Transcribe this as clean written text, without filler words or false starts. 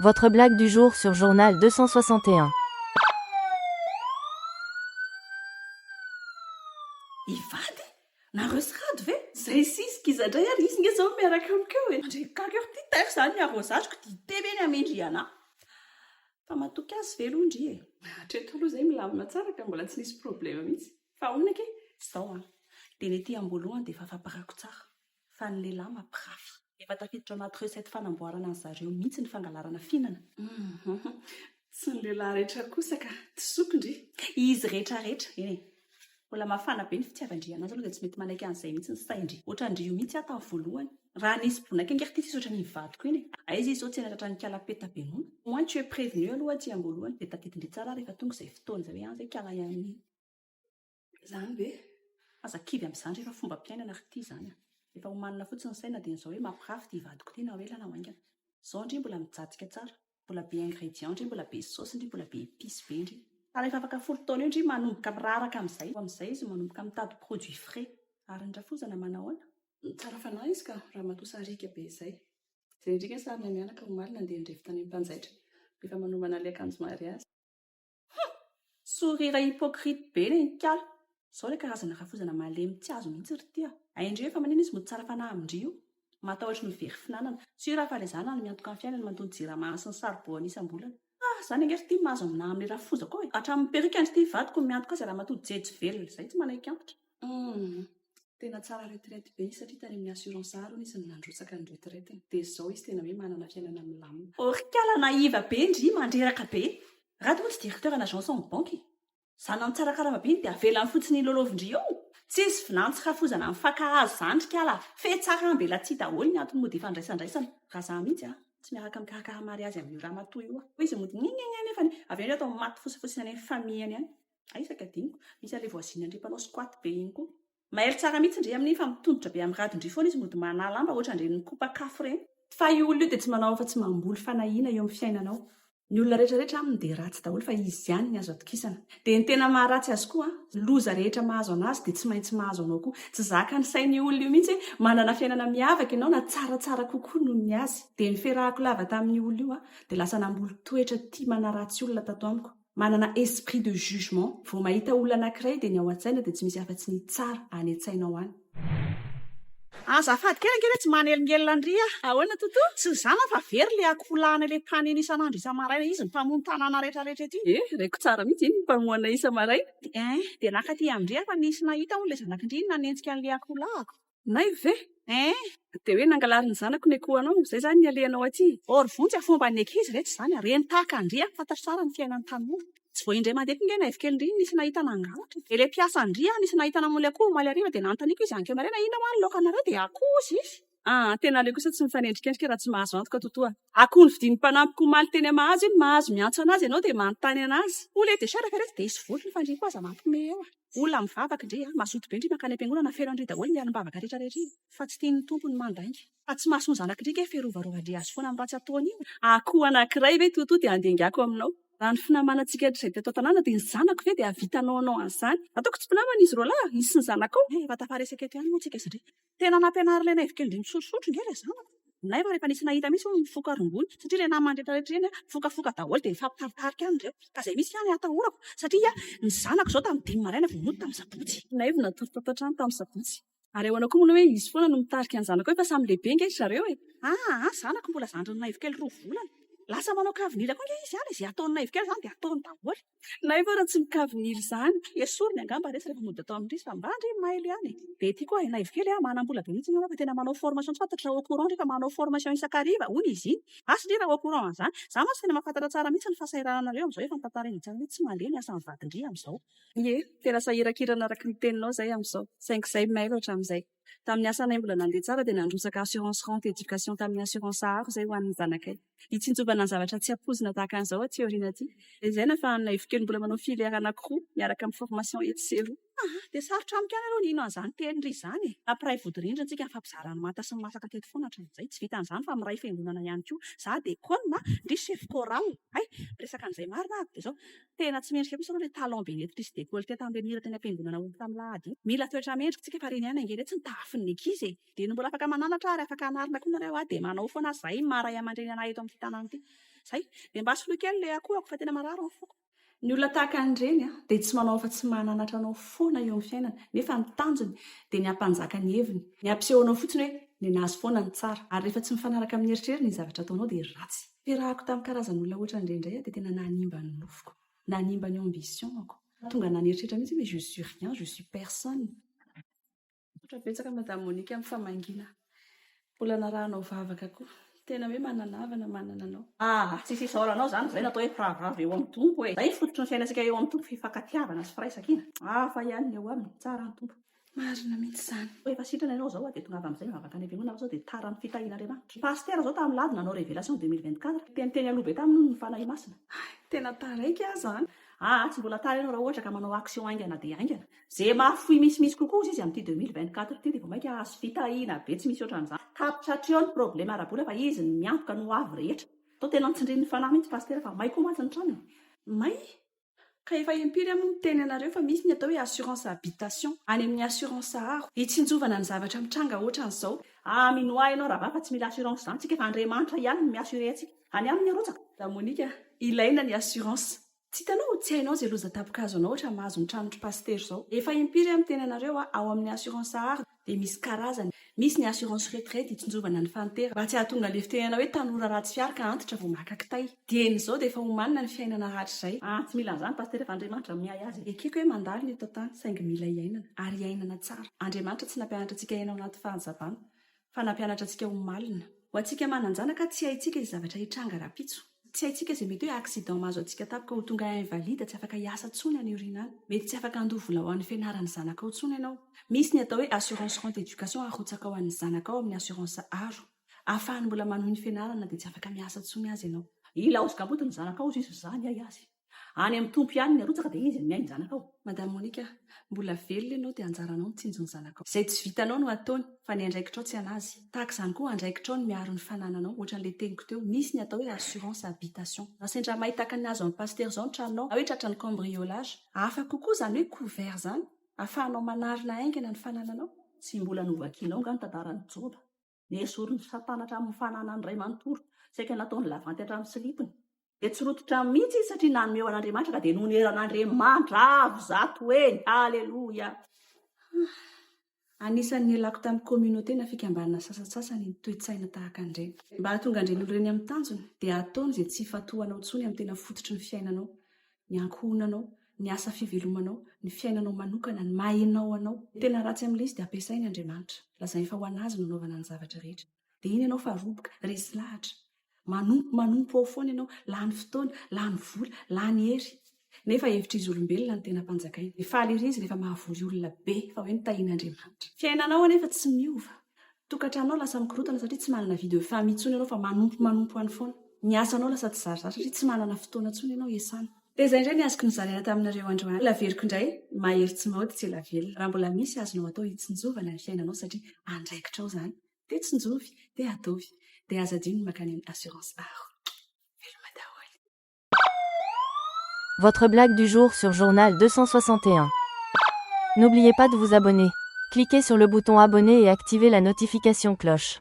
Votre blague du jour sur Journal 261. Hivady? Nareo sy Rado ve? Zay sisika iza ndray ary izy nge zao miaraka amiko eo e! Mandre gaga eo ty taiko zany ny arrosage-ko dite ve ny hamendrihana ahy? Fa matoky azy ve aloha ndry e? Hatreto aloha zay milamina tsara ka mbola tsy nisy problème mihitsy. Fa ahoana akia? Zao an! Dia ny ety am-boalohany dia efa afa-pirako tsara fa ny lehilahy mampirafy. Efa tafiditra ao anaty recette fanamboarana an'zareo mihitsy ny fangalarana fihinana. Hum tsy ny lehilahy rehetra kosa ka! Disoiko ndry! Izy rehetra rehetra, eny e! Mbola mafana be ny fitiavan-dry anazy aloha dia tsy mety manaiky an'izay mihitsy ny sain-dry. Ohatran-dry io mihitsy aho tamin'ny voalohany. Raha nisy bonaky ange ry ty tsisy ohatran'iny vadiko iny e! Aiza izy izao tsy haina tratran'ny kala peta be noana. Au moins tu es prévenu aloha aty am-boalohany dia tadidin-dry tsara rehefa tonga izay fotoana izay hoe an izay kala ihany iny. Izany ve? Aza kivy amin'izany rehefa fombam-piainana ry ty izany a! Efa omanina fotsiny ny saina dia izao hoe mampirafy ity vadiko ity na ho ela na ho haingana. Izao ndry mbola mijadika tsara, mbola be ingrédients ndry, mbola be saosy ndry, mbola be épices be ndry. Fa rehefa afaka 10 taona eo ndry manomboka miraraka amin'izay. Amin'izay izy manomboka mitady produit frais. Ary ny rafozana manahoana? Tsara fanahy izy ka, ramatoa sariaka be izay. Izay indrindra ny sarinay mianaka omaly nandeha nirevy tany amin'ny mpanjaitra. Efa manomana ilay akanjo mariazy. Hum! Sourire hypocrite be le nikala. Zao le karazana rafozana malemy tsy azo mihitsy ry ty a! Hain-dry hoe fa manina izy mody tsara fanahy amin-dry io? Matahotra ny ho very finanana. Sûr fa le zanany miantoka ny fiainany mandoa ny jirama sy ny saribao isam-bolana. Ah! Zany ange ry ty mahazo aminà amin'le rafozako ao e! Hatramin'ny perruque an-dry ty vadiko no miantoka azy ramatoa jejo velona izay tsy manaiky antitra. Hum! Tena tsara retraite be izy satria tany amin'ny assurance aro hono izy no nandrotsaka ny retraite-ny. Dia izao izy tena hoe manana fiainana milamina. Or kala naive be ndry, mandreraka be. Rado moa tsy directeur ana agence en banque e. Zanany tsara karama be iny dia avelany fotsiny hilalaovin-dry eo. Tsisy vinany tsy rafozana mifankahazo izany ry kala a. Fihatsarambelatsihy daholo ny antony mody ifandraisandraisana. Raha za mihitsy a, tsy miaraka mikarakara mariazy amin'io ramatoa io aho. Hoy izy mody ngengenge nefany avy eo indray atao maty fosifosiny any amin'ny famille-ny any. Aiza ka adinoko. Misy an'ilay voisine ndry mpanao squat be iny koa. Mailo tsara mihitsy ndry amin'iny fa mitondotra be amin'ny rado-ndry foana izy mody manala lamba ohatran'ireny mikopa-kafo ireny. Fa io olona io dia tsy manao afa-tsy mamboly fanahiana eo amin'ny fiainanao. Ny olona rehetra rehetra aminy dia ratsy daholo fa izy ihany ny azo atokisana. Dia ny tena maharatsy azy koa, loza rehetra mahazo anazy dia tsy maintsy mahazo anao koa. Tsy zakan'ny sain'io olona io mihitsy hoe manana fiainana miavaka ianao na tsaratsara kokoa noho ny azy. Dia ny fiarahako lava tamin'io olona io dia lasa namboly toetra tia manaratsy olona tato amiko. Manana esprit de jugement. Vao mahita olona anakiray dia ny ao an-tsaina dia tsy misy afa-tsy ny tsara any an-tsainao any. Azafady kely ange re tsy manelingelina an-dry ah. Ahoana Toto? Tsy zana fa very le akoholahana le mpaneno isan'andro isa-maraina izy no mpamono tanàna rehetra rehetra ety. Eh, reko tsara mihitsy iny ny mpamohana isa-maraina. Eh, dia naka aty amin-dry aho fa nisy nahita hono le zanak'ndry iny nanenjika an'le akoholahako. Naivo ve? Eh! Dia hoe nangalarin'ny zanako ny akohonao, izay izany ny alehanao aty? Or vonjy a, fomban'ny ankizy re tsy izany a, reny tahaka an-dry a, fantatro tsara ny fiainan'ny tanora. Tsy vao indray mandeha koa nge Naivo kely ndry nisy nahita nangalatra. Dia ilay mpiasa an-dry a, nisy nahita namono ilay akoho omaly hariva dia nanontaniako izy ankeo maraina inona hoa ny laokanareo dia akoho hozy izy. Aa, tena aleo kosa tsy mifanendrikendrika raha tsy mahazo antoka Toto a. Akoho novidian'ny mpanampiko omaly teny Mahazo iny, mahazo miantso anazy ianao dia manontany anazy. Hoy ilay décharge fa reto dia hisy volony fa ndry koa aza mampiomehy eo a. Olona mivavaka ndry a, mazoto be ndry mankany am-piangonana feno an-dry daholo ny alim-bavaka rehetra rehetra iny. Fa tsy tian'ny Tompo ny mandainga. Fa tsy mahasoa ny zanak'i ndry kay fiarovarovan-dry azy foana amin'ny ratsy ataony io. Akoho anankiray ve Toto dia handengako aminao? Raha ny finamanantsika hatrizay teto an-tanàna dia ny zanako ve dia hahavita hanaonao an'izany? Ataoko tsy mpinamana izy roalahy, izy sy ny zanakao. Efa tafaresaka eto ihany moa tsika sy ndry. Tena nampianarin'ilay Naivo kely ndry misotrosotro nge ilay zanako. Naivo rehefa nisy nahita mihitsy hono nifoka rongony satria ilay namany rehetra rehetra ireny mifokafoka daholo dia mifampitaritarika any ireo. Ka izay mihitsy ihany atahorako satria ny zanako izao tamin'ny 5 maraina vao nody tamin'ny sabotsy. Naivo natory tato an-trano tamin'ny sabotsy. Ary ahoana koa moa hoe izy foana no mitarika ny zanakao efa samy lehibe nge ry zareo e. Aa zanako mbola zandrin'i Naivo kely 2 volana. Lasa manao kavinila koa nge izy any e. Izay ataon'i Naivo kely izany dia ataony daholo. Naivo raha tsy mikavinila izany. Esoriny angamba resy rehefa mody atao amin-dry izy fa mba ndry mailo ihany e. Dia ity koa Naivo kely a, manam-bola be mihitsy angamba fa tena manao formation tsy fantatro raha au courant ndry fa manao formation isan-kariva hono izy iny. Asa ndry raha au courant an'izany. Za mantsy tena mahafantatra tsara mihitsy ny fahasahirananareo amin'izao efa notantaraina tsara hoe tsy mandeha ny asan'ny vadin-dry amin'izao. Ie, tena sahirankirana araka ny teninao izay amin'izao. Saingy izay mailo hatramin'izay. Tamin'ny asanay mbola nandeha tsara dia nandrotsaka assurance rente éducation tamin'ny assurance Aro izay ho an'ny zanakay. Hitsinjovana ny zavatra tsy ampoizina tahaka an'izao aty aoriana aty. Dia izay nahafahan'i Naivo kely mbola manao filière anankiroa miaraka amin'ny formation etsy sy eroa. Aha, dia sarotra amiko ihany aloha ny hino an'izany tenin-dry izany e. Nampiray vodirindrina antsika nifampizara ny manta sy ny masaka teto foana hatramin'izay. Tsy vitan'izany fa miray fiangonana ihany koa. Za diakona, ndry chef chorale. Hay, miresaka an'izay marina aho dia izao. Tena tsy mendrika mihitsy aloha ilay talon be nentin-dry sy decolte tamin'ireny hira teny am-piangonana omby tamin'ny lahady iny. Mila toetra mendrika tsika fa ireny ihany ange ireny tsy nitahafin'ny ankizy e. Dia ny mbola afaka mananatra ary afaka anarina koa nareo a, dia manao foana izay maha ray aman-dreny anah eto amin'ity tanàna ity. Izay. Dia mba soloy kely ilay akohako fa tena marary ny foko. Ny olona tahaka an'ireny dia tsy manao afa-tsy mananatra anao foana eo amin'ny fiainana, nefa ny tanjony dia ny hampanjaka ny heviny, ny hampiseho anao fotsiny hoe nenazy foana ny tsara, ary rehefa tsy mifanaraka amin'ny eritreriny ny zavatra ataonao dia ratsy. Fiarahako tamin'ny karazan'olona ohatran'ireny indray aho dia tena nanimba ny nofiko, nanimba ny ambition-ko, tonga naneritreritra mihitsy hoe je suis rien, je suis personne. Misaotra betsaka Madame Monica amin'ny famangiana. Mbola narahanao vavaka koa. Tena hoe manana havana manana anao. Ah! Tsisy isaorana anao izany, izay no atao hoe mpirahavavy eo amin'ny Tompo e! Izay ny fototry ny fiainantsika eo amin'ny Tompo, fifankatiavana sy firaisankina. Hafa ihany ny eo aminy, tsara ny Tompo. Marina mihitsy izany. Efa sitrana ianao izao dia tongava amin'izay mivavaka any am-piangonana fa sao dia tara ny fitahian'Andriamanitra. Pasitera izao tamin'ny lahady nanao révélation 2024, niteniteny aloha be taminy hono ny Fanahy Masina. Hay, tena taraiky aho izany. Aa tsy mbola tara ianao raha ohatra ka manao action haingana dia haingana. Ze mahafoy misimisy kokoa ozy izy amin'ity 2024 ity dia vao mainka hahazo fitahiana be tsy misy ohatran'izany. Tapitra hatreo ny problème ara-bola fa izy no miantoka ny ho avy rehetra. Toa tena notsindrin'ny fanahy mihitsy Pasitera fa may koa mantsy ny tranony. May? Ka efa impiry aho moa miteny anareo fa misy ny atao hoe assurance habitation any amin'ny assurance aro hitsinjovana ny zavatra mitranga ohatran'izao. Ah minoa ahy ianao rahavavy fa tsy mila assurance izany tsika fa Andriamanitra ihany no mi-assurer antsika. Any aminy arotsaka. La Monica, ilaina ny assurance. Tsy hitanao, tsy hainao izay loza tampoka azo anao ohatra mahazo ny tranon'dry pasitera izao. Efa impiry aho miteny anareo a, ao amin'ny assurance art dia misy karazany. Misy ny assurance retraite hitsinjovana ny fantera mba tsy hahatonga le fitenenana hoe tanora ratsy fiary ka antitra vao maka kitay. Dieny izao dia efa omanina ny fiainana rahatrizay. Ah, tsy mila an'izany pasitera fa Andriamanitra no miahy azy e. Ekeko hoe mandalo ny eto an-tany saingy mila iainana ary iainana tsara. Andriamanitra tsy nampianatra antsika hiaina ao anaty fahazavana fa nampianatra antsika ho malina. Ho antsika manan-janaka, tsy haintsika izay zavatra hitranga rahampitso. Tsy haintsika izay mety hoe accident mahazo antsika tampoka ho tonga invalide tsy afaka hiasa intsony any aoriana any. Mety tsy afaka handoa vola ho an'ny fianaran'ny zanakao intsony ianao. Misy ny atao hoe assurance rente éducation arotsakao an'ny zanakao amin'ny assurance aro. Ahafahany mbola manohy ny fianarany na dia tsy afaka miasa intsony aza ianao. Ilaozy kamboty ny zanakao hozy izy za miahy azy. Any amin'ny Tompo ihany ny arotsaka dia izy no miahy ny zanakao. Madame Monica, mbola velona ianao dia anjaranao mitsinjo ny zanakao. Izay tsy vitanao no ataony fa ny andraikitrao tsy anazy. Tahaka izany koa andraikitrao ny miaro ny fanananao, ohatran'ilay teniko teo, misy ny atao hoe assurance habitation. Raha sendra may tahaka ny nahazo an'i Pasitera izao ny tranonao, na hoe tratran'ny cambriolage. Hafa kokoa izany hoe couvert izany, ahafahanao manarina haingana ny fanananao. Tsy mbola novakianao nga ny tantaran'i Joba? Nesorin'i Satana hatramin'ny fananany iray manontolo, saika nataony lavanty hatramin'ny silipiny. Dia tsy rototra mihitsy izy satria nanome ho an'Andriamanitra ka dia noneran'Andriamanitra avo zato heny. Haleloia! Anisan'ny nialako tamin'ny communauté na fikambanana sasantsasany ny toe-tsaina tahaka an'ireny. Mba hahatonga an'ireny olona ireny amin'ny tanjony dia ataony izay tsy hifantohanao intsony amin'ny tena fototry ny fiainanao. Ny ankohonanao, ny asa fivelomanao, ny fiainanao manokana, ny maha enao anao. Ny tena ratsy amin'ilay izy dia ampiasainy Andriamanitra. Lazainy fa ho an'Azy no anaovana ny zavatra rehetra. Dia iny ianao fa roboka, resy lahatra. Manompo, manompo ao foana ianao, lany fotoana, lany vola, lany hery. Nefa hevitr'izy olombelona no tena ampanjakainy. Dia faly ery izy rehefa mahavory olona be fa hoe notahian'Andriamanitra. Fiainanao anefa tsy miova. Tokantranonao lasa mikorontana satria tsy manana vie de famille intsony ianao fa manompo manompo any foana. Ny asanao lasa tsy zarizary satria tsy manana fotoana intsony ianao hiasana. Dia izay indray ny azoko nozaraina taminareo androany. Mbola averiko indray, mahery tsy maody tsy ela velona. Raha mbola misy azonao atao hitsinjovana ny fiainanao satria andraikitrao izany, dia tsinjovy, dia ataovy. Dia aza adino ny mankany amin'ny assurance aro. Veloma daholo. Votre blague du jour sur Journal 261. N'oubliez pas de vous abonner. Cliquez sur le bouton abonner et activez la notification cloche.